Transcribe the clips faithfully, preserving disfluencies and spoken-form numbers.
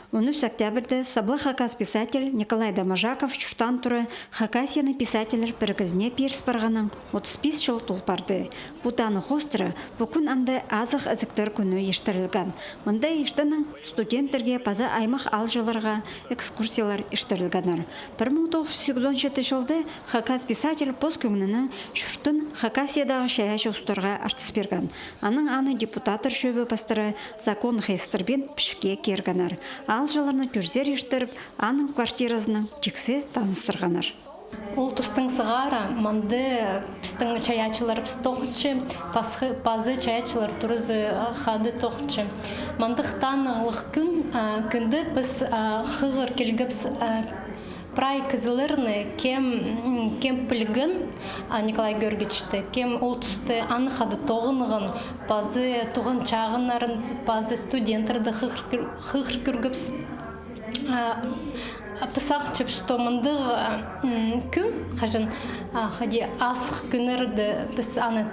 Он ӱс октябрьде саблығ хакас писатель Николай Доможаков чуртаан тура Хакасияның писательлер пірігізіне пиріл парғаннаң отыс пис чыл тол парды. Пу танығ хоостыра пу кӱн анда Азых ізіктер кӱні иртірілген. Мында иртеннең студенттерге паза аймах аалҷыларға экскурсиялар иртірілгеннер. Пір муң тоғыс чӱс сигізон читі чылда хакас писатель пос кӧңнінең чуртын Хакасиядағы чайаачы устарға артыс пирген. Анаң аны депутаттар чӧбі пастыра закон хыстырбин пічікке киргеннер. Аалҷыларны тӧрзер иртіріп, аның квартиразынаң тиксі таныстырғаннар. Ол тустаң сығара мында пістің чайаачыларыбыс тоғынча, пазы, пазы чайаачылар туразы, а, хада тоғынча. Мындағ танығлығ кӱн, а, кӱнде піс, а, хығыр килгебіс, а, прай кізілерні, кем, м, кем пілген, а, Николай Георгиевичті, кем ол туста аны хада тоғынған, пазы туған чағыннарын, пазы студенттерді хығыр кӧр-, хығыр кӧргебіс. А, а піс сағынчабыс, что мындағ, а, м, кӱн, хаҷан, а, хайди Азых кӱннерде піс аны,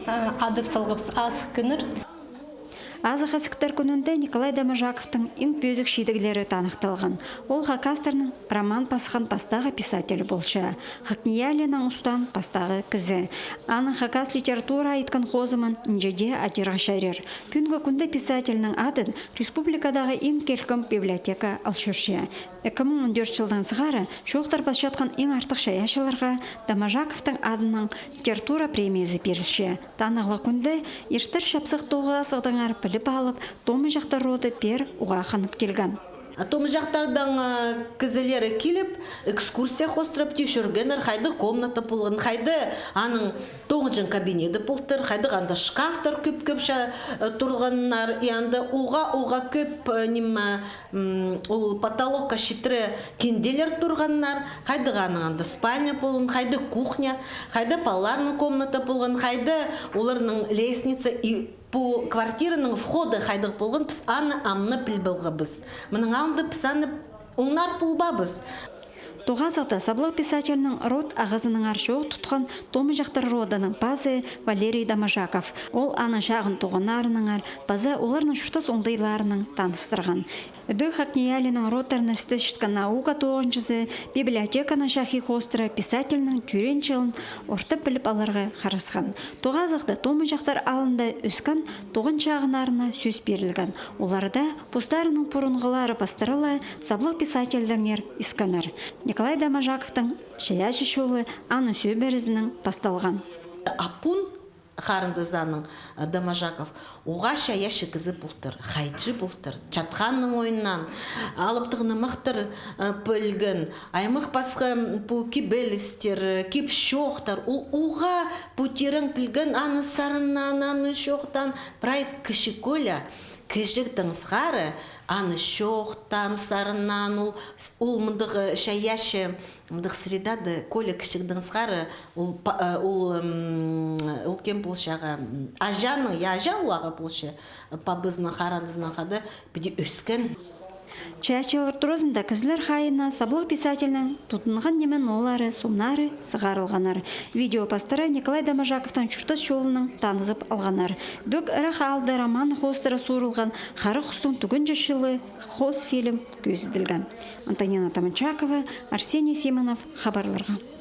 а, адап салғабыс Азых кӱннер. Азых ізіктер кӱнінде Николай Доможаковтың иң пӧзік чидіглері таныхталған. Ол хакастарның роман пасхан пастағы писателі полча, ХакНИИЯЛИ-наң устаан пастағы кізі. Аның хакас литература айтхан хозымын нинҷе дее адирға чарир. Пӱӱнгі кӱнде писательнің адын республикадағы иң килкім библиотека ал чӧрче. Ікі муң он тӧрт чылдаң сығара чоохтар пасчатхан иң артых чайаачыларға Доможаковтың адынаң литература премиязы пирілче. Танығлығ кӱнде иртер чапсых тоғазығдаңар піліп алып, Томаҷахтар роды пеер уғаа хынып килген. А Томаҷахтардаң, а, кізілері киліп, экскурсия хоостыра тӧӧй чӧргеннер, хайдағ комната полған, хайдағ аның тоғынҷаң кабинеті полтыр, хайдағ анда шкафтар кӧп-кӧп ча-, э, турғаннар, и анда уғаа-уғаа кӧп, э, ниме, м, ол потолокка читіре кинделер турғаннар, хайдағ аның анда спальня полған, хайдағ кухня, хайдағ палаларның комната полған, хайдағ оларның лестница, и пу квартираның входы хайдағ полған, піс аны ам на пілбеелгебіс. Мының алнында піс аны оңнар полбаабыс. Тоғазығда саблығ писательнің род ағазынаңар чоох тутхан Томаҷахтар родының пазы Валерий Доможаков. Ол аны чағын туғаннарынаңар паза оларның чуртас оңдайларынаң таныстырған. Ідӧк ХакНИИЯЛИ-ның родтарны істесчеткен наука тоғынҷызы библиотеканы чахи хоостыра писательнің тӧреен чылын орта піліп аларға харасхан. Тоғазығда Томаҷахтар аалында ӧскен туған чағыннарына сӧс пирілген. Оларда постарының пурунғылары пастыра ла саблығ писательдеңер искеннер. Николай Доможаковтың чайаачы чолы аның сӧбірезінең пасталған. Апун харындазының, э, Доможаков, уғаа чайаачы кізі полтыр, хайҷы полтыр, чатханның ойыннаң, алыптығ нымахтар, э, пілген, аймах пасха, м, пу кибелістер, э, кип-чоохтар, ол уғаа пу тирең пілген, аны сарыннаан, аны чоохтаан, прай кічіг Коля, кічігдең сығара, аны чоохтаан, сарыннаан, ол, ол мындағ, э, чайаачы, мындағ средада Коля кічігдең сығара, ол па-, э, ол, м, ол кем полча ағаа, м, аҷаның, я, аҷа ол ағаа полча, пабазының, харындазының хада піди ӧскен. Чайаачылар туразында кізілер хайиина саблығ писательнің тудынған ниме ноолары, сомнары сығарылғаннар. Видео пастыра Николай Доможаковтың чуртас чолынаң танызып алғаннар. Ідӧк «Ырах аалда» роман хоостыра суурылған «Хара хустың тӱгенҷі чылы» хоос фильм кӧзіділген. Антонина Таманчакова, Арсений Симонов, хабарларға.